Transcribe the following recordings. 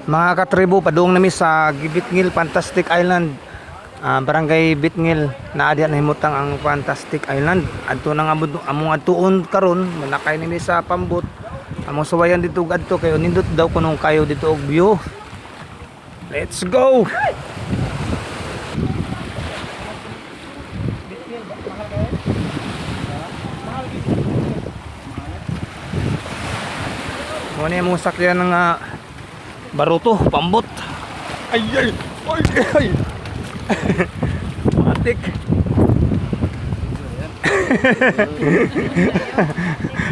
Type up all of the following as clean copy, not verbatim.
Mga katribo, padung nami sa Gibitngil Fantastic Island. Barangay Bitngil naa diha nahimutang ang Fantastic Island. Adto na nga among adtuon karon, manakay nimi sa pambot. Among suwayan dito ug adto kay nindot daw kunong kayo dito og view. Let's go. Mo ni among sakyan ng baruto, pambot. Ay ay ay ay. Matik.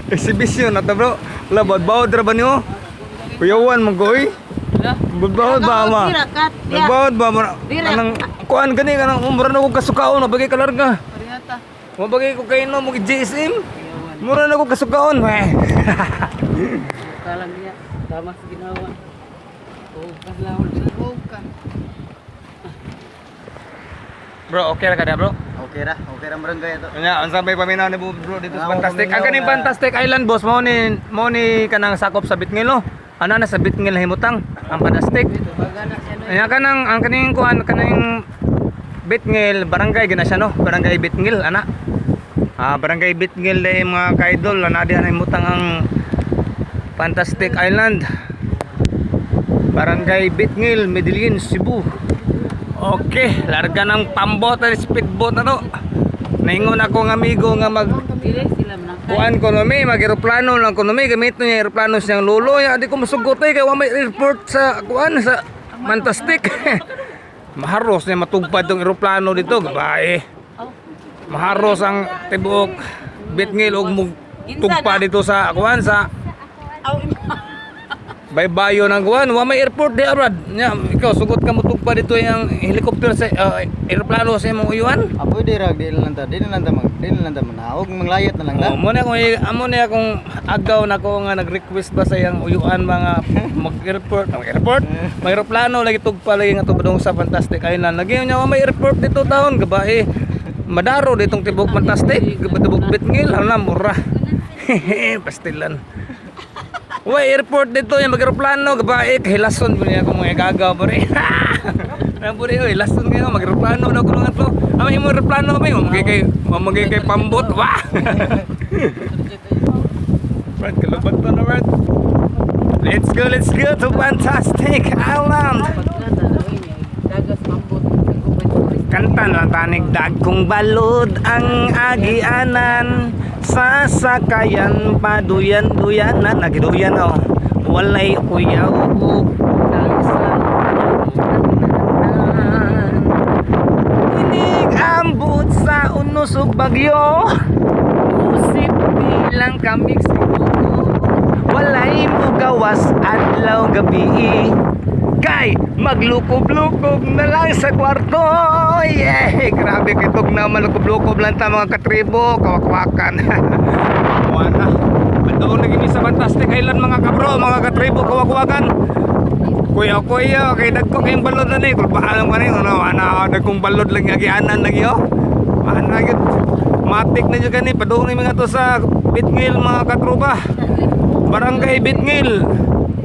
Exhibition na ta, bro. Wala, bawod ra ba niyo? Kuyawan mo goy. Bawod ba ma? Nagbawod ba ma? Anang kuan gani kanang mura na ko kasukaon, mabagay ka larga. Mabagay ko kay no mo GSM. Mura na ko kasukaon. Eh. Kalang niya, tama sa ginawa. Oh, kaslawon siya. Bro, okay ra ka na, bro? Okay ra barangay ito. Nya, unsa may paminaw ni bro dito sa Wala akong Fantastic? Ang paminaw kaning na- Fantastic Island, boss, mao ni kanang sakop sa Bitngil, no? Ano na sa Bitngil himutang ang Fantastic. Bagana siya no. Nya kanang ang kaning kuan kaning Bitngil barangay gina siya, no? Barangay Bitngil ana. Barangay Bitngil day mga kaidol, ana diha nahimutang ang Fantastic Island. Barangay Bitngil, Medellin, Cebu. Okay, larga ng pambot na speedboat na to. Naingon ako ng amigo nga mag Dili sila manangkay. kuan ko mi, mag eroplano lang ko mi, gamit niya eroplano siyang lolo. Ya, di ko masugot eh, kay wa may airport sa kuan sa Fantastic. Maharos niya matugpad tong eroplano dito, babae. Maharos ang tibuok Bitngil og tugpa dito sa kuan sa baybayo ng kuan, wa may airport di abrad. Nya, ikaw sugot ka mo tugpa dito yung helicopter sa eroplano sa imong uyuan. Apoy di ra di lang ta, di na lang ta mag, di na lang ta manahog, manglayat na lang ta. Oh, mo na akong amo na akong agaw na ko nga nag-request ba sa iyang uyuan mga mag-airport, mag-airport, may eroplano lagi tugpa lagi nga tubadong sa Fantastic Island. Lagi nya wa may airport dito taon gabae. Madaro ditong tibok Fantastic, tibok Bitngil, hala mura. Pastilan. Way airport dito yung mag-eroplano gabae kahilason po niya akong mga gagaw pare. Ang pare oy, lason kayo mag-eroplano na kuno nga to. Amo imo eroplano may mamagay kay mamagay kay pambot wa. Brad, kalubag to na, Brad. Let's go to Fantastic Island. Pagkata na niya, dagas mambot. Kanta na tanig dagkong balod ang agianan sa sakayan paduyan-duyanan agiduyan oh walay kuyaw ug Inig ambot sa unos ug bagyo. Usip bilang kami siguro. Walay mugawas adlaw gabi. Kay maglukob-lukob na lang sa kwarto. Yeah, grabe kitog na malukob-lukob lang ta mga katribo, kawakwakan. Wala. Doon na gini sa Fantastic Island mga kabro, mga katribo, kawakwakan. Kuya, kuya, kay dagko kayong balod na ni. Kulpaan ko ni, ano, ana, dagkong balod lang agianan lagi oh. Ana gyud. Matik na jud kani padung ni mga to sa Bitngil mga katropa. Barangay Bitngil.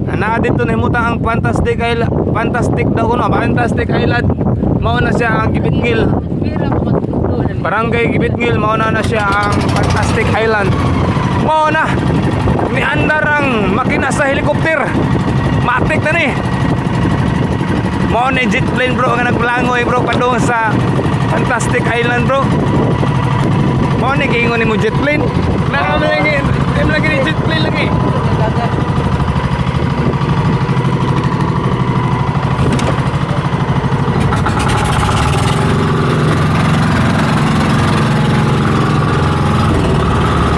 Ana dito nahimutang ang Fantastic Island, Fantastic daw kuno, Fantastic Island. Mao na siya ang Gibitngil. Pira mo magtulo na. Barangay Gibitngil, mao na na siya ang Fantastic Island. Mao na niandar ang makina sa helicopter. Matik na ni. Mao na yung jet plane bro nga naglangoy bro padung sa Fantastic Island bro. Mao ni giingon nimo jet plane. Nara mo lagi, dem lagi ni jet plane lagi. Dagat.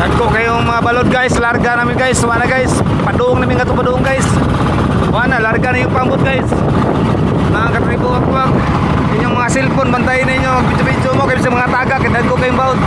Dagko kayong mga balod guys, larga namin guys, wala guys. Padung namin nga to padung guys. Wala, larga na yung pambot guys. Mga katribo wag. Inyong mga cellphone bantayin ninyo, video-video mo kayo sa mga taga kay dagko kayong baod.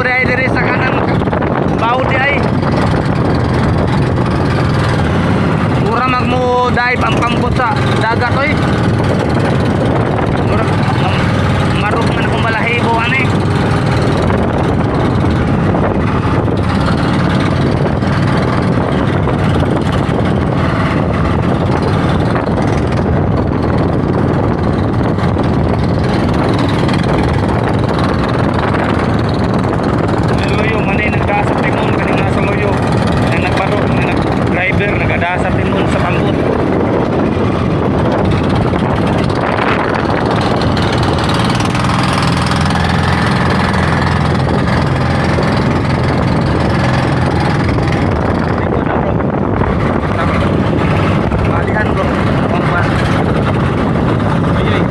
Dako di ay diri sa kanang bawo di ay. Mura magmo dive ang pambot sa dagat oy. Mura marok man akong balahibo ani. Luyo man ay nagdasa timon kaning nasa luyo. Nang nagbarok nang nag driver nagadasa timon sa pambot. Balihan bro. Pampa. Ay ay.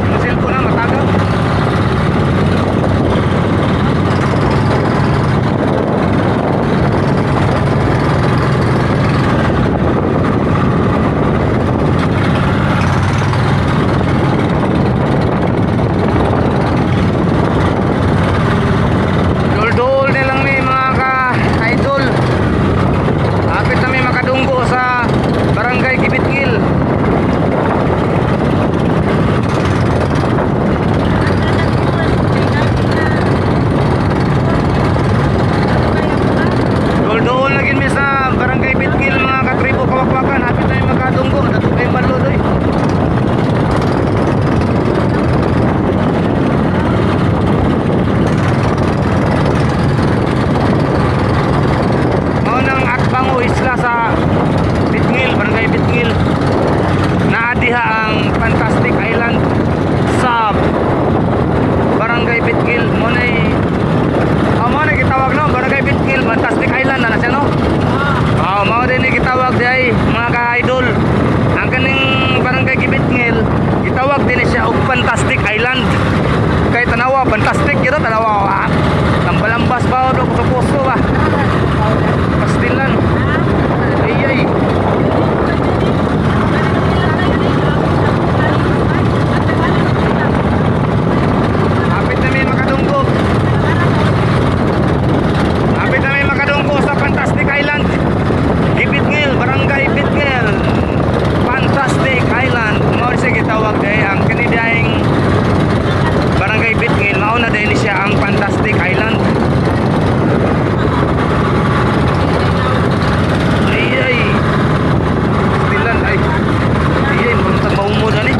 Yung cellphone na matagaw. Dol-dol na lang may mga ka-idol. Hapit na may makadunggo sa Barangay Gibitngil. Dol-dol na gin mi sa Barangay Bitngil mga katribo kawakwakan. Hapit na may makadunggo. Dato kay Banlod oy. Mao nang Atbango isla sa Bitngil, Barangay Bitngil. Naa diha ang Fantastic Island sa Barangay Bitngil. Mo nay ah, mao na gitawag no, Barangay Bitngil, Fantastic Island na na siya no. Ah, mao din ni gitawag di ay mga ka-idol. Ang kaning Barangay Gibitngil, gitawag din ni siya og Fantastic Island. Kay tanawa, fantastic gyud tanawa. Ah, tambalambas ba o puso-puso ba? Pastilan. Ay ay. Hapit na may makadunggo. Hapit na may makadunggo sa Fantastic Island. Gibitngil, Barangay Bitngil. Fantastic Island. Mao siya gitawag day ang kani dayeng Barangay Bitngil. Mao na dahil siya ang Fantastic Island. Ay ay. Pastilan ay. Ay ay, muntag maumod ani.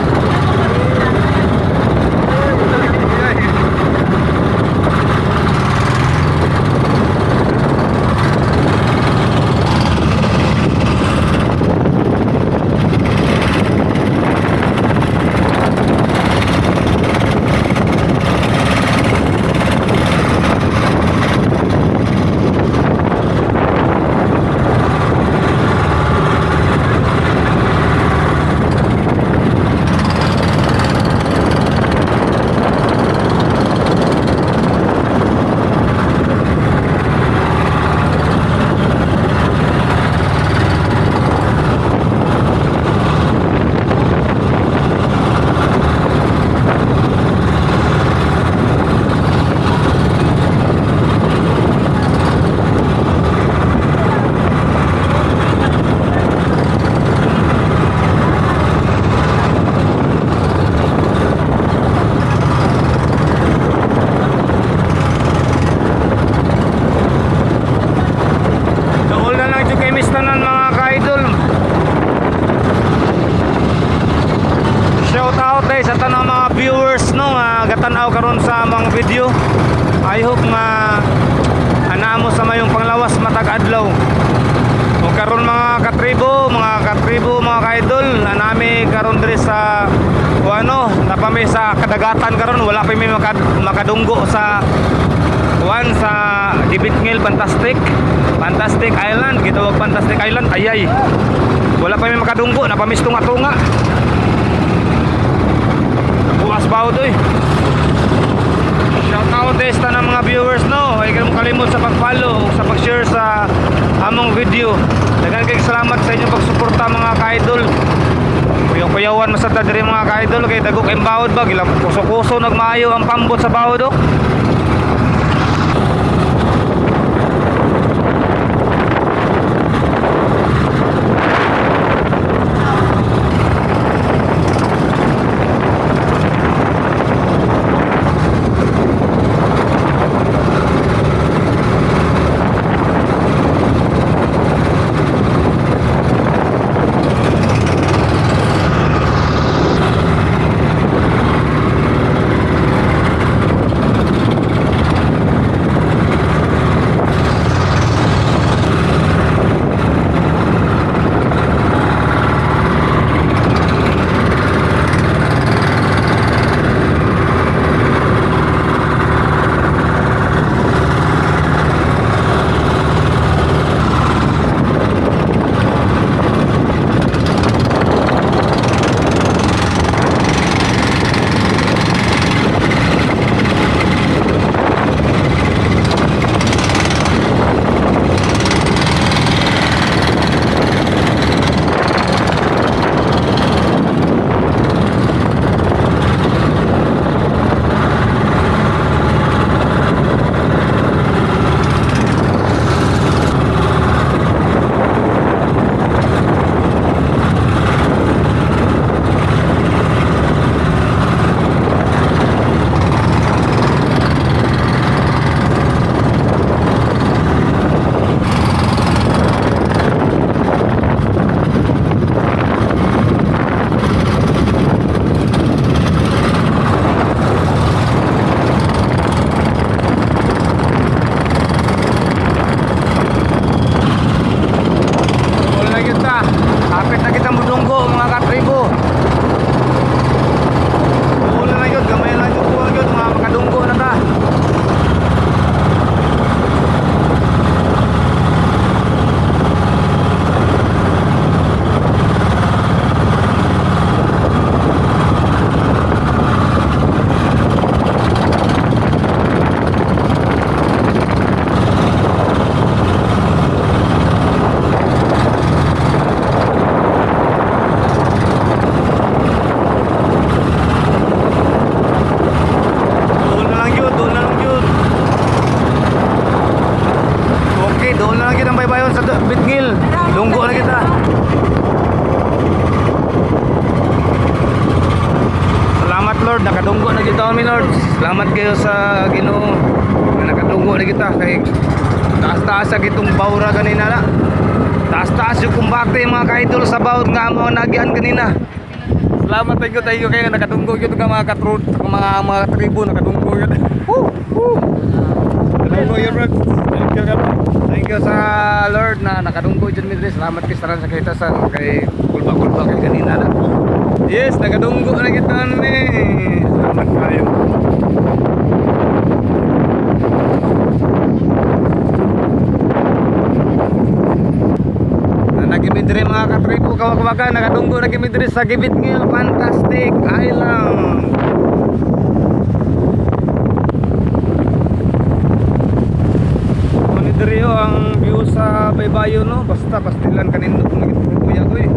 Dool na lang jud kay Miss tanan mga ka-idol. Shout out day sa tanang mga viewers no nga gatanaw karon sa mga video. I hope nga ana mo sa mayong panglawas matag adlaw. O karon mga katribo, mga ka-idol, nami karon diri sa o ano, napami sa kadagatan karon, wala pa mi makadunggo sa kuan sa Gibitngil Fantastic Fantastic Island, gitawag Fantastic Island, ayay. Wala pa mi makadunggo, napamis tunga-tunga. Bukas ba eh. Shout out guys tanang mga viewers no. Ay kayong kalimot sa pag-follow ug sa pag-share sa among video. Daghan kay salamat sa inyong pagsuporta mga ka-idol. Kuyaw-kuyawan masad ta diri mga ka-idol kay dagok ang bawod ba gilang kuso-kuso nagmaayo ang pambot sa bawod oh. Gibitngil. Dunggo na kita. Salamat, Lord, nakadunggo na kita kami, Lord. Salamat kayo sa Ginoo nga nakadunggo na kita kay taas-taas sa gitong bawra kanina na. Taas-taas yung kumbate, mga ka-idol, sa bawd nga mo nagyan kanina. Salamat, thank you kayo nakadunggo gyud ka mga katrut, mga tribo nakadunggo gyud. Woo! Woo! Nakadunggo yun, bro. Thank you ka, bro. Thank you sa Lord na nakadunggo dyan mi diri. Salamat kay saran sa kahitasan kay kulba-kulba kay kanina na. Yes, nakadunggo na kita ni. Salamat kayo. Na nagimi diri, mga katribo, kawag-wagan, nakadunggo na gimi diri sa Gibitngil Fantastic Island. Mani diri oh, ang view sa Baybayo, no. Basta pastilan kanindot ng kuya ko eh.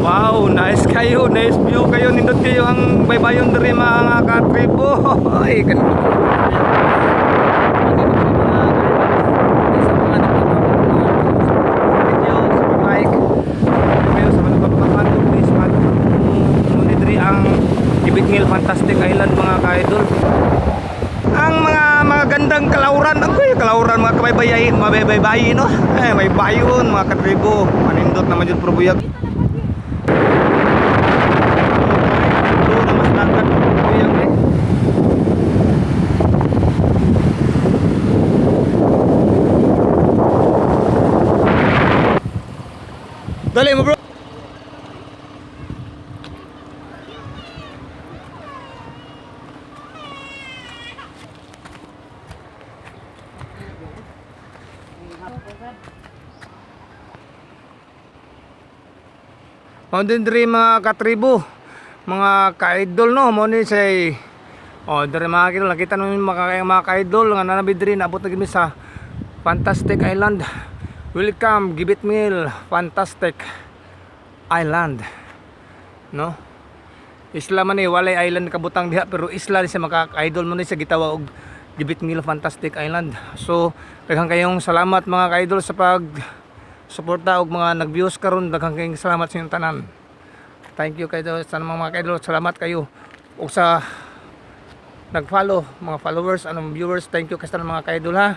Wow, nice kayo, nice view kayo. Nindot kayo ang baybayon diri, mga katribo. Ay, kanindot. Sa mga video, sa pag-like kayo sa mga nagpapapalo, please follow. Muna diri ang Ibitngil Fantastic Island, mga ka-idol. Ang mga magandang kalauran, ang kuya kalauran, mga kabaybayay, mabaybayi, no? Eh, may bayon, mga katribo. Manindot naman yun probuyag. Doon na mas dagat buyag eh. Dali mo, bro. Mountain diri, mga katribo, mga ka-idol, no, mo ni say oh diri, mga ka-idol, nakita namin mga ka-idol nga nanabi diri, naabot na gid mi sa Fantastic Island. Welcome Gibitngil Fantastic Island. No? Isla man ni, walay island kabutang diha pero isla ni siya, mga ka-idol, mo ni siya gitawag og Gibitngil Fantastic Island. So, daghan kayong salamat, mga ka-idol, sa pag suporta og mga nag-views karon. Daghang kayong salamat sa inyong tanan. Thank you kayo sa mga ka-idol. Salamat kayo ug sa nag-follow, mga followers, anong viewers, thank you kasi mga ka-idol ha.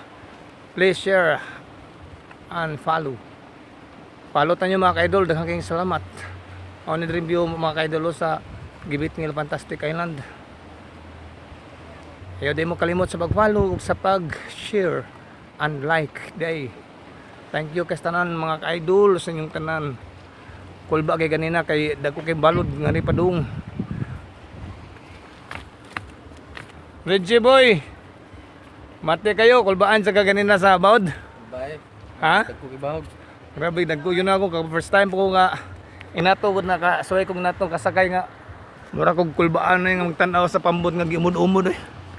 Please share and follow. Follow tanyo, mga ka-idol, daghang kayong salamat. On review, mga ka-idol, sa Gibitngil Fantastic Island. Ayaw di mo kalimot sa pag-follow ug sa pag-share and like day. Thank you kay tanan, mga ka-idol, sa inyong tanan. Kulba kay ganina kay dagko kay balod nga ni padung. Reggie boy. Mate kayo kulbaan sa kaganina sa bawd. Bye. Ha? Tagkukibahog. Grabe dagko yun ako kag first time po ko nga inato gud na ka suway kong nato kasakay nga mura kog kulbaan na yung magtan-aw sa pambot nga giumod-umod eh.